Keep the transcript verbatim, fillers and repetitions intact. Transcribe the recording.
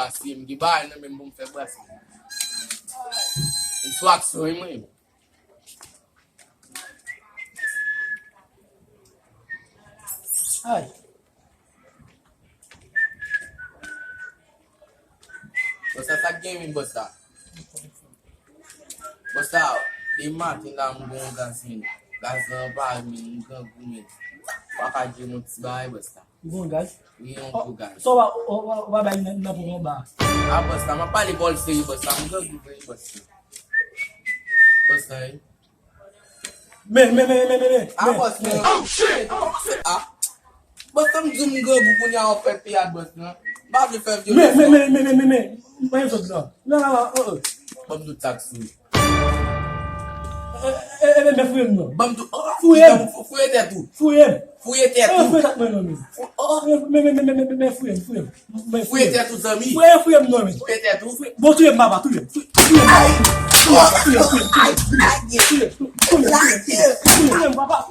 brase, m gen bagay nan men m pou m fè brase. M sou aksyon wi mwen. Ay. Bòs la, sa k gen wi bòs la? Bòs la, depi maten la m gon gaz men. Gaz lan pa men, m grangou men. Papa Dye yon ti bagay bòs la. Ou gon gaz? Wi, yon gwo gaz. Sa w pa, w pa, w pa bay nan, nan pou konba? A bòs la, m ap pale bòl serye bòs la, m grangou vre bòs la. Bòs la, wi. Men, men, men, men, men, men. A bòs, men. Oh, shit! Kòman se a? Bòs, sa m di w m grangou kounye a w ap fè teyat bòs la. M pa vle fè vyolans. Men, men, men, men, men, men, men. Mwen sot la. Non, non, non, oh, oh. Ban m tout sa k sou. E, e, e, men fouye m non. Ban m tout. Oh, fouye m. Fouye tèt ou. Fouye m. Fouye tèt ou. Fouye tèt mwen non men. Fou-, oh. Men, men, men, men, men, men, men fouye m, fouye m. Fouye tèt ou zanmi. Fouye, fouye m non men. Fouye tèt ou. Bon, touye m papa, touye m. Touye m papa. Touye m, touye m, touye m, touye m, touye m, touye m, papa.